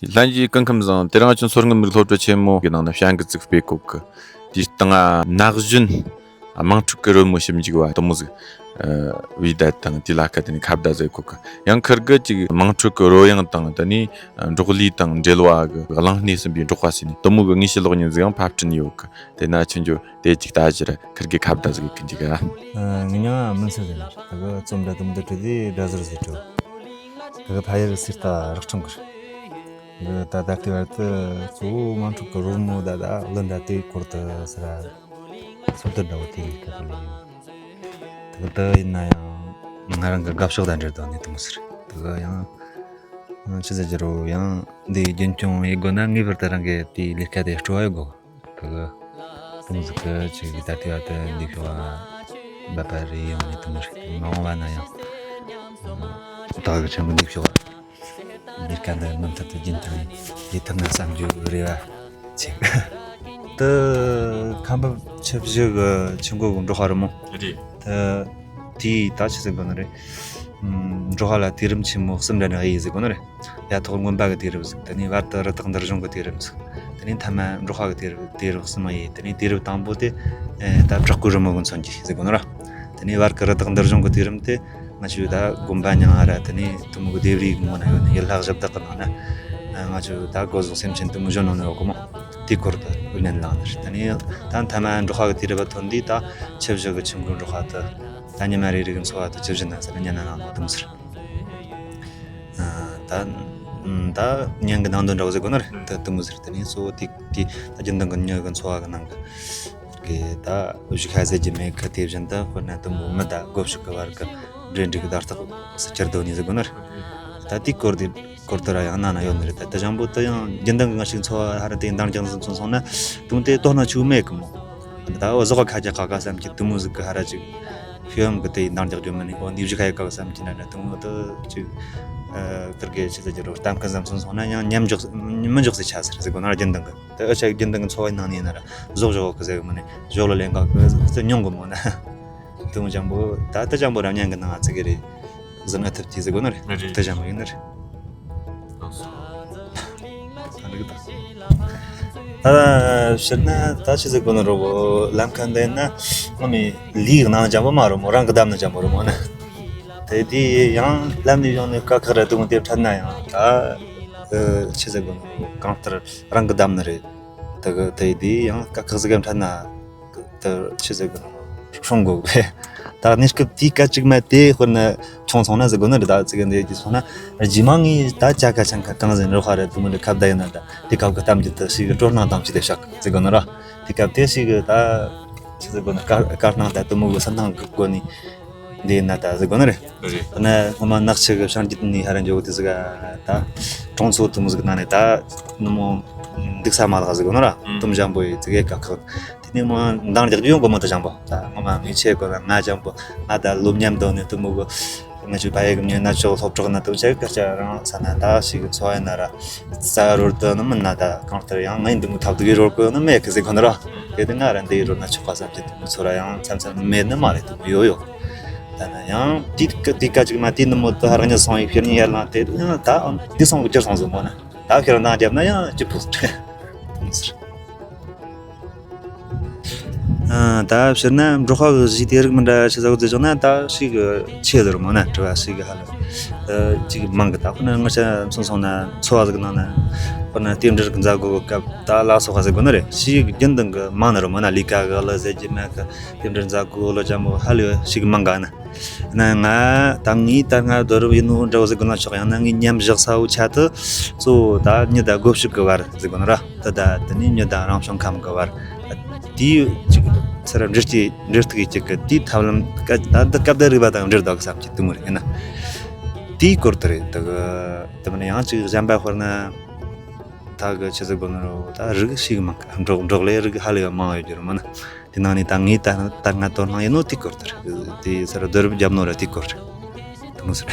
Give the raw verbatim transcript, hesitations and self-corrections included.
ལྷན་རྒྱས་སྐུ་ཁམས་བཟང་། དེ་རིང་ང་ཚོ་མཚོ་སྔོན་མི་རིགས་སློབ་གྲྭ་ཆེན་མོ་གི་ནང་ན་བྱ་འགུལ་ཅིག་སྤེལ་གོ་གི། དེའི་སྟེང་ན་གཞོན་དམངས་ཁྲོད་ཀྱི་རོལ་མོ་ཞིབ་འཇུག་པ་དེ་མོ་ཟིག་ཨ་བོས་བསྡད་དང་། དེ་ལ་ཁ་དེ་ནས་ཁ་བརྡ་ཟིག་གོ་གི། ཡང་ཁིར་གིས་ཅིག་དམངས་ཁྲོད་ཀྱི་རོལ་དབྱངས་དང་། དེ་ནས་འབྲོག་གླུ་དང་འབྲེལ་བ་གི་གླེང་སྣེ་ཟིན་པའི་འབྲོག་པ་ཟེར་ནས་དེ་མོ་གི་དངོས་བཤད་གློག་བརྙན་ཟིག་ཡང་ཕབ་སྐྲུན་ཡོད་གི། དེ་ན་ཆུ་འགྱོ་དེ་ཅིག་ལྟ་ཞིག་ར་ཁིར་གི་ཁ་བརྡ་ཟིག་གི་འཇིག་ག། ཨ། ངི་མྱིང་ང་མུན་སེལ་ཟེར། ད་གི་རྩོམ་འདྲ་དུམ་བུ་བྲིས་ཏེ་སྒྲ་ཟུར་ཟིག་བྲིས། ད་གི་ཕ་ཡུལ་སེར་རྟ་རག་ཁྲོམ་གི་རེད། ད་ད་ལྟའི་བར་དུ་གཙོ་བོ་དམངས་ཁྲོད་ཀྱི་རོལ་མོ་ད་ད་གླུ་འདྲ་དེའི་སྐོར་དུ་ཟེར་ར། སྲོལ་གཏོད་འདྲ་བོ་དེ་ལས་ཀ་དེ་ལས་ཡིན། ད་གི་དེ་ཡིན་ན་ཡང་ང་རང་གི་དགའ་ཕྱོགས་དང་འབྲེལ་ཏོ་ནས་དུ་མོ་ཟེར། ད་གི་ཡང་ཆི་ཟེར་རྒྱུ་རོ། ཡང་འདི་རྒྱུན་སྐྱོང་ཡེད་དགོས་ན་ངེས་པར་དུ་རང་གི་དེའི་ལས་ཀ་དེ་སྤྲོ་བ་ཡོད་དགོས། ད་གི་དུང་ཟིག་གི་ཆི་གི་ད་ལྟའི་བར་དུ་འདི་ཤོག་ཨ། འབད་པ་རེ་ཡོང་ནས་དུ་མོ་རེད། མ་འོངས་པ་ན་ཡང་ད་གི་ཆེན་པོ་འདི་ཤོག་ཨ། འདི་སྐད་འདི་མུ་མཐུད་དུ་རྒྱུན་འཁྱོངས་ཡེད་ཐུབ་ན་བསམ་རྒྱུ་རེ་བ་ཆེ། ད་ཁམས་པ་ཆུ་བཞི་གི་ཆུ་འགོ་གི་འབྲོག་པ་རེད་མོ། རེད། ད་དེའི་ད་ཆི་ཟེར་དགོས་ནི་རེད། ཨམ། འབྲོག་པ་ལ་དུས་རིམ་ཆེན་མོ་གསུམ་འདྲ་ནི་ཡོད་ཟེར་དགོས་ནི་རེད། ཡ་ཐོག་རྔོན་པ་གི་དུས་རབས་ཟིག། དེ་ནས་བར་དུ་རི་དྭགས་འདུལ་སྦྱོང་གི་དུས་རིམ་ཟིག། དེ་ནས་མཐའ་མ་འབྲོག་པ་གི་དུས་རབས། དུས་རབས་གསུམ་ཡོད། དེ་ནས་དུས་རབས་དང་པོ་དེ་ཨེ་ད་བྲག་བརྐོས་རི་མོ་གི་མཚོན་གྱི་ཟེར་དགོས་ནི་ར། དེ་ནས་བར་གི་རི་དྭགས་འདུལ་སྦྱོང་གི་དུས་རིམ་དེ་ང་ཆོས་ད་དགོན་པ་ཉང་ང་ར། དེ་ནས་དུ་མོ་གི་ལྡེབས་རིས་གི་ངོ་ན་ཡོད་ནི་ཡུལ་ལྷ་གཞི་བདག་གི་ནང་ན་ཨ་ང་ཆོས་ད་སྒོ་ཟོག་སེམས་ཅན་དུ་མོ་གཞོན་ནུ་ནི་ཡོད་གི་མོ། དེའི་སྐོར་དུ་ཨུ་ནན་ལངས་ནི་རེད། དེ་ནས་ད་མཐའ་མ་འབྲོག་པ་གི་དུས་རབས་ཐོན་དུས་ད་ཆུ་བཞི་གི་ཆུ་འགོའི་འབྲོག་པ་དེ་ད་ཉི་མ་རེ་རེ་གི་འཚོ་བ་དེ་ཆུ་བཞི་ན་ཟེར་ན་ཉན་ན་ནང་ལོག་དུ་མོ་ཟེར། ཨ། ད་ད་ཉན་གི་ནང་དོན་འདྲ་བོ་ཟེར་དགོས་ནི་རེད། ད་དུ་མོ་ཟེར། དེ་ནས་གཙོ་བོ་དེ་དེ་ད་རྒྱུན་ལྡན་གི་མྱི་གི་འཚོ་བ་གི་ནང་གི་གི་ད་བཞུགས་ཤ་ཟད་རྒྱུ་མེད་གི། དེ་བཞིན་དུ་དཔེར་ན་དུ་མོ་མི་དང་སྒོ་ཕྱུགས་གི་བར་གི་འབྲེལ་འདྲིས་གི་བརྡ་རྟགས་སུ་གྱུར་དོ་ནི་ཟེར་དགོས་ནི་རེད། ད་དེའི་སྐོར་དེ་སྐོར་དུ་ར་ཡང་གནང་ན་ཡོད་ནི་རེད། ད་དེ་བཞིན་པོ་དེ་ཡང་རྒྱུན་ལྡན་གི་ང་ཞིག་འཚོ་བ་ཧ་ར་དེ་འདང་རྒྱག་འཛིན་ཚོ་སོང་ན་དུང་དེ་དོ་སྣང་ཆུ་མེད་གི་མོ། ད་འོ་ཟོག་ག་ཁ་རྒྱག་ག་ག་བསམ་གྱི་དུ་མོ་ཟིག་གི་ཧ་ར་ཅིག་ཕི་ཡོམ་གི་དེ་ཡི་འདང་རྒྱག་རྒྱུ་མིན་ནི། འོ་འདི་བཞུགས་ཁ་ཡི་ག་གི་བསམ་གྱི་ན་ན་དུ་མོ་དུ་ཅིག་ཨ་དེར་གི་ཆི་ཟེར་རྒྱུ་རོ། གཏམ་ཁ་བསམ་སོང་སོང་ན་ཡང་མཉམ་འཇོག་མི་འཇོག་ཟེར་ཆ་ཟེར་ཟེར་དགོས་ན་ར། རྒྱུན་ལྡན་གི་དེ་ཨ་ཆ་རྒྱུན་ལྡན་གི་འཚོ་བའི་ནང་ནས་ཡིན་ན་ར་ཟོག་ཟོག་གི་ཟེར་གི་མིན་ནི་ཟོག་ལ་ལེན་ག་གི་ཟེར་མྱོང་གི་མོ་ན། དུང་ཅང་པོ་ད་ལྟ་ཅང་པོ་རབ་སྙན་གི་ནང་ང་ཚིག་གི་རེད། ཟིན་ཨ་ཐུབ་ཀྱི་ཟེར་དགོས་ནི་རེད། རེད། ད་ཅང་པོ་ཡིན་ནི་རེད། ལགས་སོ། ད་འགྲིག་ད། ད་ཕྱིར་ན་ད་ཆི་ཟེར་དགོས་ནི་རོ། ལམ་ཁ་འདི་ན་ངོ་མི་ལིའི་ནང་ཅང་པོ་མ་རོ་མོ། རང་གི་གདམ་ན་ཅང་པོ་རོ་མོ་ན། དེ་དུས་ཡང་ལམ་ནས་ཡོང་ནས་དཀའ་ཁག་ར་དུང་དེ་འཕྲད་ན་ཡང་ད་ཆི་ཟེར་དགོས་ནི་རོ། གང་ལྟར་རང་གི་གདམ་ནི་རེད། ད་གི་དེ་དུས་ཡང་དཀའ་ཁག་ཟིག་ག་འཕྲད་ན། ད་ཆི་ཟེར་གི་ནོ། སྲུང་དགོས་གི། ད་གནས་སྐབས་དེའི་སྐད་ཅིག་མ་དེ་དཔེར་ན་བྱུང་སོང་ན་ཟེར་དགོས་ནི་རེད། ད་ཙི་གི་འདི་ཡི་སོང་ན་རྗེས་མ་ངས་ད་ཅ་ག་ཆང་ག་གང་ཟེར་རོ་ཧ་རེ་དུ་མི་འདྲ་ཁ་བརྡ་ཡིན་ན། ད་དེ་སྐབས་གི་གཏམ་རྒྱུད་དུ་ཞིག་གི་སྤྲོ་སྣང་དམ་ཅི་དེ་བཞག་ཟེར་དགོས་ནི་ར། དེ་སྐབས་དེ་ཞིག་གི་ད་ཆི་ཟེར་དགོས་ནི། དཀར་དཀར་སྣང་ད་དུ་མོ་གི་སེམས་སྣང་གི་སྒོ་ནས་འདི་ཡིན་ན་ད་ཟེར་དགོས་ནི་རེད། རེད། ད་ནི་སྔོན་མ་ནག་ཆུ་གི་བྱང་རྒྱུད་ནས་ཧ་རེ་འཇོག་དེ་ཟིག་ག་ད་གྲོང་ཚོ་དུ་མོ་ཟིག་ནང་ནས་ད་ནུ་མོ་འདུག་ས་མ་ལག་ཟེར་དགོས་ནི་ར། ཨང་། དུམ་ཞན་པོ་ཡི་ཙི་གེ་དཀའ་ཁག་དེ་ནས་མོ་འདང་རྒྱག་རྒྱུ་ཡོང་གི་མོ། ད་ཅང་པོ་ད་ངོ་མ་མི་ཆེ་གོ་ན་ང་ཅང་པོ་ང་ད་སློབ་མཉམ་དོ་ནས་དུ་མོ་གི་ང་ཆུ་ཕ་ཡེ་གི་མྱི་ན་ཆོག་སློབ་གྲོགས་ན་དུ་ཆེ་གི་སྐར་ཆ་རང་ས་ན་ད་ཞིག་གི་འཚོ་བ་ཡིན་ན་ར་རྩ་རོལ་དུ་ནི་མིན་ན། ད་གང་ལྟར་ཡང་ངའི་འདི་མོ་ཐབས་སྡུག་གི་རོལ་གོ་ནི་མེད་གི་ཟེར་གོ་ནི་ར། དེ་དུ་ང་ར་འདི་རོལ་ན་ཆོག་ག་བསམ་གྱི་དུ་མོ་ཚོ་ར་ཡང་མཚམས་མཚམས་མེད་ནི་མ་རེད། དུ་མོ་ཡོད་ཡོད། ད་ན་ཡང་དེ་དེ་སྐད་ཅིག་མ་དེ་ནི་མོ་དུ་ཧ་ར་ཉི་སོང་ཡི་ཕྱིར་ཉི་ཡར་ལངས་དེ་ཡང་ད་དེ་སོང་གི་ཅི་སོང་ཟེར་མོ་ན། ད་ཁྱེད་རང་འདང་བརྒྱབ་ན་ཡང་ཅི་ཕོག་ཐུབ། ཨ། ད་ཕྱིར་ན་འབྲོག་པ་གི་གཞི་དེ་རིགས་མི་འདྲ་ཆི་ཟེར་གོ་ཟེར་བྱུང་ན། ད་ཞིག་གི་ཆེ་ཟེར་མོ་ན་དྲི་བ་ཞིག་གི་ཧ་ལ་ཅིག་མང་གི། ད་ཁོ་ན་ང་ཆ་མཚོན་སོང་ན་འཚོ་བ་ཟིག་ནང་ན་ཁོ་ན་རྟེན་འབྲེལ་གི་མཛད་སྒོ་གི་སྐབས་ད་ལ་སོགས་པ་ཟེར་དགོས་ནི་རེད། ཞིག་རྒྱུན་ལྡན་གི་མང་ནི་རེད་མོ་ན། ལས་ཀ་གི་ལ་ཟེར་གྱི་མེད་གི། རྟེན་འབྲེལ་མཛད་སྒོ་ལ་ཅང་མོ་ཧ་ལས་ཞིག་མང་ག་ན། ན་ང་ད་ངའི་ད་ང་རྡོ་རུབ་ཡིན་ནོ་འདྲ་བོ་ཟེར་དགོས་ན་ཆོག་ཡང་ན་ངའི་མཉམ་བཞག་ས་བོ་ཆ་དུ་གཙོ་བོ་ད་མྱི་དང་སྒོ་ཕྱུགས་ཀྱི་བར་ཟེར་དགོས་ན་ར། ད་ད་དེ་ནས་མྱི་དང་རང་བྱུང་ཁམས་ཀྱི་བར། དེའི་ཅིག་ཚུར་འབྲེལ་གྱི་འབྲེལ་གཏུག་ཡི་ཅིག་གི་དེའི་ཐབས་ལམ་ཀ་ད་འདི་སྐབས་དེ་རིག་པ་དང་འབྲེལ་འདུག་བསམ་གྱི་དུ་མོ་རེད། ཡིན་ན་དེའི་སྐོར་དུ་རེད། ད་གི་དེ་མིན་ཡང་ཅིག་གཞན་པ་དཔེར་ན་ད་གི་ཆི་ཟེར་དགོས་ན་རོ། ད་རིགས་ཤིག་མང་གི། འབྲོག་འབྲོག་ལས་རིགས་ཧ་ལས་པ་མང་ཡོད་རྒྱུ་རེད་མོ་ན། དེ་ནང་ནས་ད་ངས་ད་ད་ང་དོ་སྣང་ཡིན་ནོ་དེའི་སྐོར་དེ་རེད། དེ་སར་རྡོ་རུབ་རྒྱབ་ནོ་ར་དེའི་སྐོར་རེད། དེ་མོ་ཟེར།